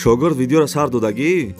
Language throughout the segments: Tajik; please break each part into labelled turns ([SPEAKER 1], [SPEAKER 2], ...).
[SPEAKER 1] Шогирд видеоро сар додагӣ?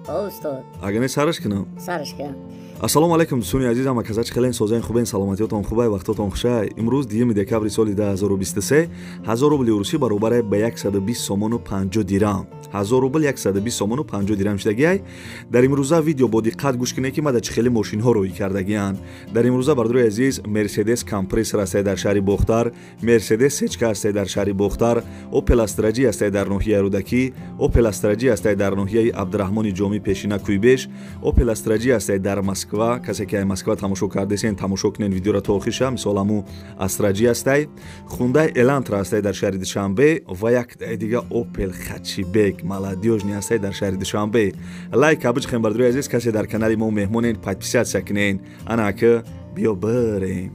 [SPEAKER 2] Устод.
[SPEAKER 1] Агар не сараш кунам?
[SPEAKER 2] Сараш кун.
[SPEAKER 1] Ассалому алайкум дӯстони азиз, ҳама каса чӣ хелен, созаен, хубен, саломатиётон хубай, вақтотон хушай. Имрӯз 2 декабри соли 2023, 1000 рубли русӣ баробар ба 120 сомону 50 дирам. 1000 рубл 120 сомону 50 дирам шудагиай. Дар имрӯза видео бо диққат гӯш кунед, ки мада чӣ хеле мошинҳо роӣ кардагианд. Дар имрӯза, бардори азиз, Мерседес компрессор ҳастае дар шаҳри Бохтар, Мерседес сечка ҳастае дар шаҳри Бохтар, Опел Астра Ҷи ҳастае дар ноҳияи Рӯдакӣ, Опел Астра Ҷи ҳастае дар ноҳияи Абдураҳмони Ҷомӣ пешина Куйбеш, Опел Астра Ҷи ҳастае дар Москва. Касе ки Москва тамошо кардесен, тамошо кунен видеоро то охирша. Мисол ҳаму Астра Ҷи ҳастай, Хундай Элантра ҳастай дар шаҳри Душанбе ва як дига Опел Хачибек молодёжный ҳастай дар шаҳри Душанбе. Лайк абиҷхем, бардори азиз, касе дар канали мо меҳмонен, подписаться кунен. Ана ака биё бирем.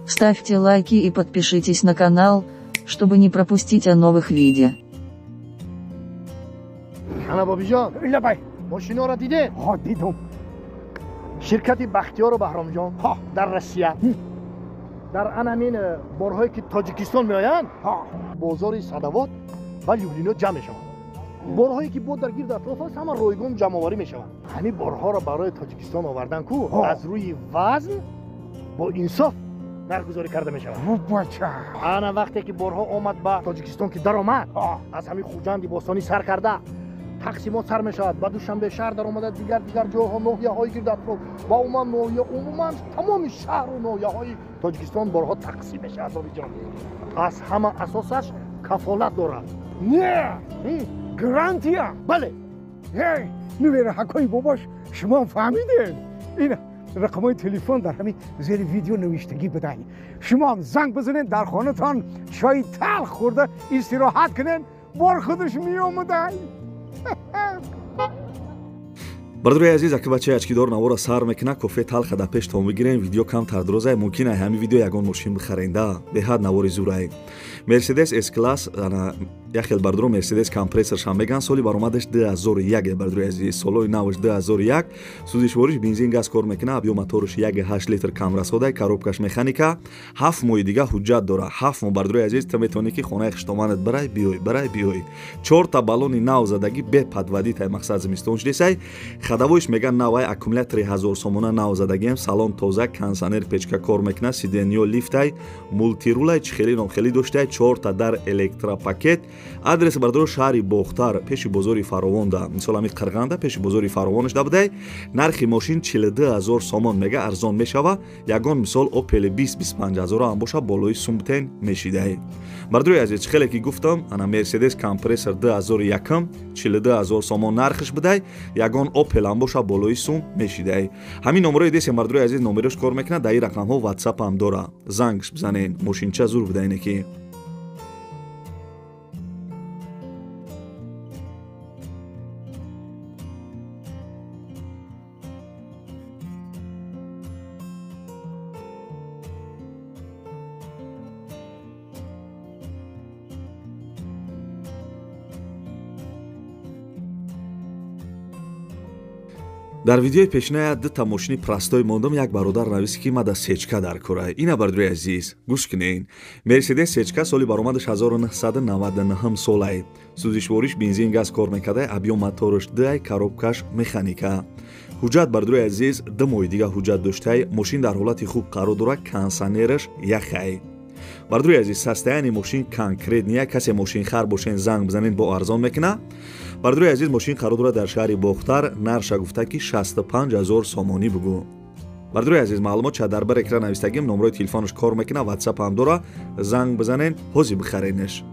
[SPEAKER 3] Ставьте лайки и подпишитесь на канал, чтобы не пропустить о новых видео.
[SPEAKER 4] Ана бобиҷон,
[SPEAKER 5] лабай.
[SPEAKER 4] Мошиноро дидед?
[SPEAKER 5] Ҳа, дидум.
[SPEAKER 4] Ширкати Бахтиёру Баҳромҷон дар Россия дар ан ҳамин борҳое ки Тоҷикистон меоянд, бозори Садавод ва Люблино ҷамъ мешаванд. Борҳое ки бо дар гирд атроф аст, ҳама ройгон ҷамъоварӣ мешаванд. Ҳамин борҳоро барои Тоҷикистон овардан ку аз рӯи вазн бо инсоф нархгузорӣ карда мешавад. Ана вақте ки борҳо омад ба Тоҷикистон, ки даромад, аз ҳамин Хуҷанди бостонӣ сар карда тақсимот сар мешавад, ба Душанбе шаҳр даромада, дигар дигар ҷойҳо, ноҳияҳои гирд атроф ва умуман ноҳия, умуман тамоми шаҳру ноҳияҳои Тоҷикистон борҳо тақсим мешавад. Бобиҷон, аз ҳама асосаш кафолат дорад.
[SPEAKER 5] Не, гарантия.
[SPEAKER 4] Бале.
[SPEAKER 5] Нувераҳакои бобош, шумо фаҳмидед? Ин рақамҳои телефон дар ҳамин зери видео навиштагӣ будай. Шумоам занг бизанед, дар хонатон чойи талх хӯрда истироҳат кунед, бор худаш меомадай.
[SPEAKER 1] Бардори азиз, ака бачаи ачкидор навора сар мекуна, кофе талха дар пештон бигирем, видео камтар дурозай, мумкин ай ҳамин видео ягон мошин бихаренда. Беҳад навори зурай. Мерседес С класс, ана як хел бардоро Мерседес компрессоршам меган, соли баромадаш 2001, бардори азиз, солои наваш 2001, сӯзишвориш бензин газ кор мекуна, объём моторш 1.8 литр камрасодай, коробкаш механика, 7 моҳи дига ҳуҷҷат дора. 7 моҳ, бардори азиз, ту метавонӣ ки хонаи хиштоманат барай биёй, барай биёй. 4 та баллони нав задагӣ бе подводи тай, мақсад зимистон шудесай. Ходовойш меган навай, аккумулятори 1000 сомона нав задагием, салон тоза, кондиционер, печка кор мекуна, сиденьё лифтай, мультирулай, чӣ хеле номхелӣ доштай, 4 та дар электропакет. Адрес бардоро шаҳри Бохтар, пеши бозори Фаровонда, мисол ҳамин Қирғанда пеши бозори Фаровонаш да будай. Нархи мошин 42 000 сомон мега, арзон мешава. Ягон мисол Опели 20-25 ҳазоро ҳам боша, болои сумтен мешидаи. Бардори азиз, чӣ хеле ки гуфтам, ана Мерседес компрессор 2001, 42 000 сомон нархиш будай, ягон Опел ҳам боша, болои сум мешидаи. Ҳамин номерои десем, бардори азиз, номерош кор мекунад, дар ин рақамҳо ватсап ҳам дора, зангш бизанен. Мошинча зур буда ине ки. Дар видеои пешина дута мошини простой мондам, як бародар навист, ки мада сечка дар кора. Ина, бардори азиз, гӯш кунен. Мерседес сечка, соли баромадаш 1999 солай, сӯзишвориш бензин газ кор мекарда, объём мотораш 2, коробкаш механика. Ҳуҷҷат, бардори азиз, 2 моҳи дига ҳуҷҷат доштай. Мошин дар ҳолати хуб қарор дорад, кондиционераш яхай. Бардори азиз, состояние мошин конкретный. Касе мошинхар бошен, занг бизанед, бо арзон мекуна. Бардори азиз, мошин қарор дорад дар шаҳри Бохтар, нарша гуфта ки 65 ҳазор сомонӣ бугӯ. Бардори азиз, маълумот ча дар бар экран навистагим, номерои телефонаш кор мекуна, ватсап ҳам дора, занг бизанен, ҳозир бихаренеш.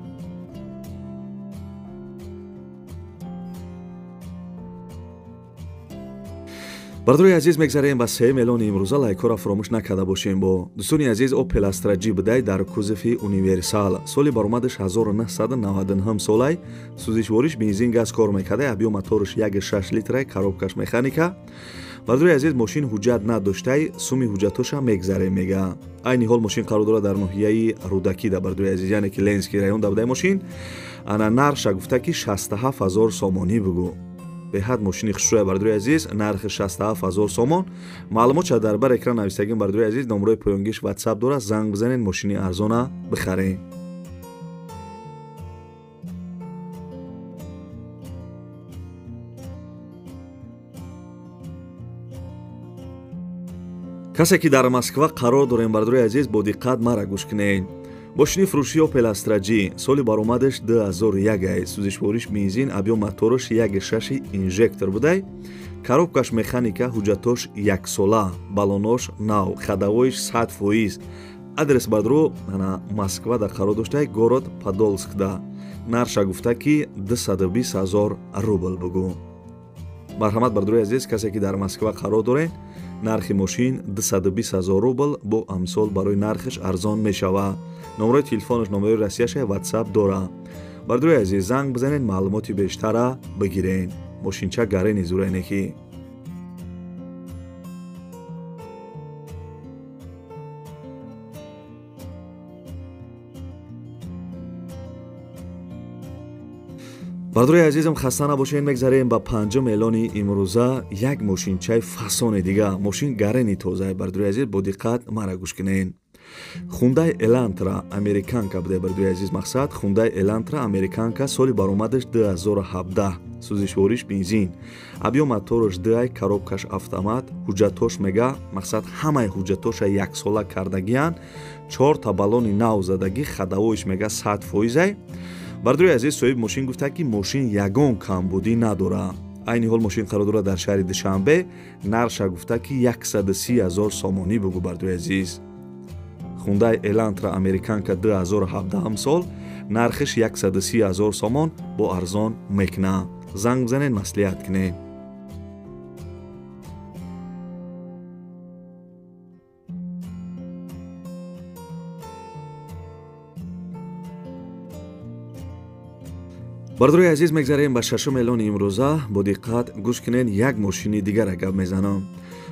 [SPEAKER 1] Бардори азиз, мегзарем ба сеюм эълони имрӯза. Лайкҳоро фаромӯш накарда бошем. Бо дӯстони азиз, Опел Астра Ҷи будай дар кузови универсал, соли баромадаш 1999 солай, сӯзишвориш бензин газ кор мекарда, объём мотораш 1.6 литрай, коробкаш механика. Бардори азиз, мошин ҳуҷҷат надоштай, суми ҳуҷҷатоша мегзарем мега. Айни ҳол мошин қарор дорад дар ноҳияи Рӯдакӣ да, бардори азиз, яъне ки Ленинский район да будай мошин. Ана нарша гуфта ки 67 ҳазор сомонӣ бугӯ. Беҳад мошини хушрӯя, бардори азиз, нархи 67 ҳазор сомон. Маълумот ша дар бар экран навистагим, бардори азиз, номерои поёнгиш ватсап дорад, занг бизанед, мошини арзона бихаред. Касе ки дар Москва қарор дорем, бардори азиз, бо диққат мара гӯш кунед. Мошини фурӯши Opel Astra G соли баромадаш 2001, сӯзишвориш бензин, объём мотораш 1.6 инжектор будай, коробкаш механика, ҳуҷҷатош яксола, баллонош нав, ходовойш 100%. Адрес бадро ана Москва да қарор доштай, город Подолск да. Нарша гуфта ки 220 000 рубл бугу. Марҳамат, бардори азиз, касе ки дар Москва қарор доред, нархи мошин 220 000 рубл бо амсол барои нархаш арзон мешавад. Номерои телефонаш номерои Россияша, WhatsApp дора. Бардори азиз, занг бизанед, маълумоти бештара бигиред. Мошинча гарени зурайнеки. Бардори азизам, хаста набошед, мегзарем ба панҷум эълони имрӯза. Як мошинчаи фасони дига, мошин гарени тозае. Бардори азиз, бо диққат мара гӯш кунед. Хундай Элантра американка буде, бардори азиз, мақсад Хундай Элантра американка, соли баромадаш 2017, сӯзишвориш бензин, объём мотораш 2, коробкаш автомат, ҳуҷҷатош мега, мақсад ҳамаи ҳуҷҷатоша яксола кардагиянд, 4 баллони нав задагӣ, ходовойш мега 100%. Бардори азиз, соҳиби мошин гуфта ки мошин ягон камбудӣ надора. Айни ҳол мошин қарор дорад дар шаҳри Душанбе, нарша гуфта ки 130 000 сомонӣ бугу. Бардори азиз, Хундай Элантра американка 2017 сол, нархиш 130 000 сомон, бо арзон мекна. Занг бизанед, маслиҳат кунед. Бардори азиз, мегзарем ба шашум эълони имрӯза. Бо диққат гӯш кунед, як мошини дигара гап мезанам.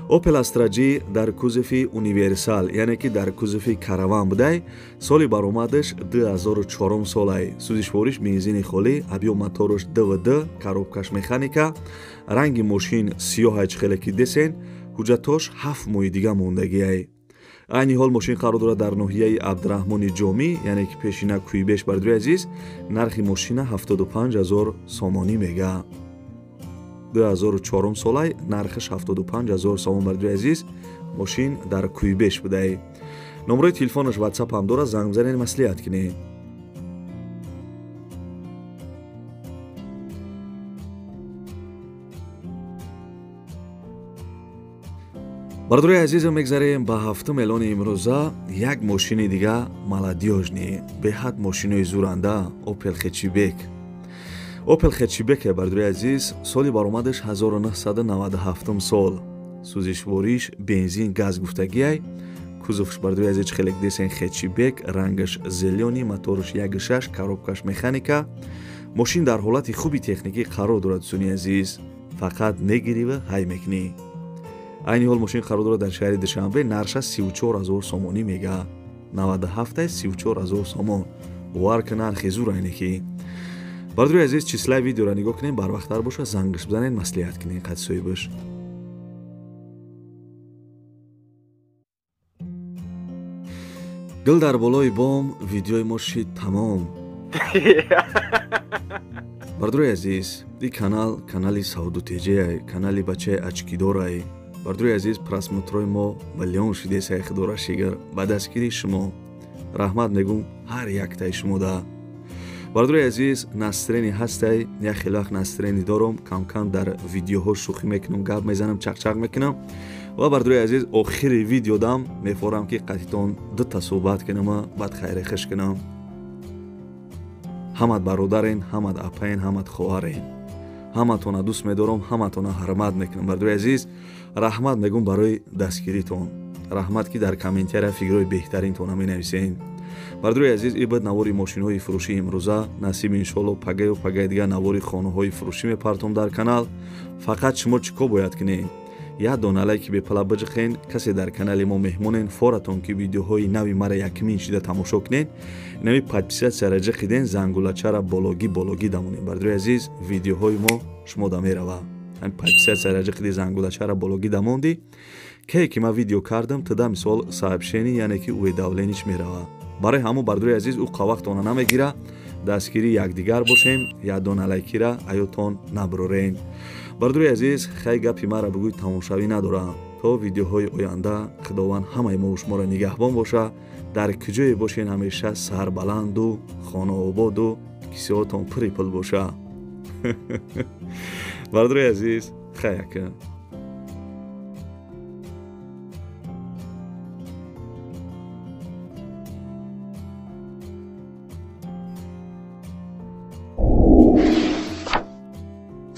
[SPEAKER 1] Opel Astra G дар кузови универсал, яъне ки дар кузови караван будай, соли баромадаш 2004 солай, сӯзишвориш бензини холӣ, объём мотораш ДВД, коробкаш механика, ранги мошин сиёҳай, чихеле ки десен, ҳуҷҷатош 7 моҳи дига мондагиай. Айни ҳол мошин қарор дорад дар ноҳияи Абдураҳмони Ҷомӣ, яъне ки пешина Кӯйбеш. Бардори азиз, нархи мошина 75 000 сомонӣ мега. 2004 солай, нархаш 75 000 сомон. Бардори азиз, мошин дар Кӯйбеш будай. Номерои телефонаш WhatsApp ҳам дорад, занг бизанед, маслиҳат кунед. Бардори азизам, мегзарем ба ҳафтум эълони имрӯза. Як мошини дига молодёжный, беҳад мошинои зуранда, Opel Hatchback. Opel Hatchback, бардори азиз, соли баромадаш 1997 сол, сӯзишвориш бензин газ гуфтагиай, кузовш, бардори азиз, хелек десен Hatchback, рангаш зелёный, мотораш 1.6, коробкаш механика. Мошин дар ҳолати хуби техникӣ қарор дорад, дӯстони азиз, фақат мегирӣ ва ҳай мекунӣ. Айни ҳол мошин қарор дорад дар шаҳри Душанбе, нарша 34 000 сомонӣ мега. 97 34 000 сомон. Бовар ки нархи зур айнеки. Бардори азиз, числаи видеоро нигоҳ кунед, барвақттар боша, зангаш бизанед, маслиҳат кунед қад соҳибаш. Гул дар болои бом, видеои мо шид тамом. Бардори азиз, ин канал канали Сауду ТЖ, канали бачаи очкидорай. Бардори азиз, просмотрои мо миллион шидесай, худора шигар ба дастгирии шумо. Раҳмат мегӯм ҳар яктаи шумо да. Бардори азиз, настроение ҳастай, як хеле вақт настроение дорам, кам-кам дар видеоҳо шӯхӣ мекунам, гап мезанам, чақчақ мекунам. Ва бардори азиз, охири видеодам мефорам ки қатитон дута суҳбат кунам, баъд хайри хуш кунам. Ҳамат бародарен, ҳамат апаен, ҳамат хоҳарен. Ҳаматона дӯст медорам, ҳаматона ҳурмат мекунам. Бардори азиз, раҳмат мегӯм барои дастгиритон. Раҳмат ки дар комментария фикрҳои беҳтаринтона менависен. Бардори азиз, ин буд навори мошинҳои фурӯшии имрӯза. Насиб иншоалло пагаю пагаи дигар навори хонаҳои фурӯшӣ мепартом дар канал. Фақат шумо чӣ кор бояд кунед? Як дона лайки бепала биҷиқен, касе дар канали мо меҳмонен, форатон ки видеоҳои нави мара якмин шида тамошо кунед, нави подписатсияра ҷиқиден, зангулачара бологӣ бологӣ дамонед. Бардори азиз, видеоҳои мо шумо да мерава. Ҳамин подписатсияра ҷиқиди, зангулачара бологӣ дамондӣ, ке ки ман видео кардам, туда мисол сообщение, яъне ки уведомлениш мерава. Барои ҳамон, бардори азиз, ӯ қавақтона намегира. Дастгирии якдигар бошем, як дона лайкира аётон набурорен. Бардори азиз, хай гапи мара бигӯй тамошавӣ надорам. То То видеоҳои оянда Худованд ҳамаи мо шуморо нигаҳбон боша. Дар куҷое бошен, ҳамеша сарбаланду хонаободу кисиҳотон пури пул боша. Бародарои азиз, хаяка.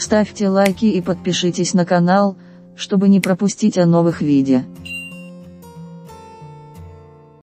[SPEAKER 3] Ставьте лайки и подпишитесь на канал, чтобы не пропустить о новых видео.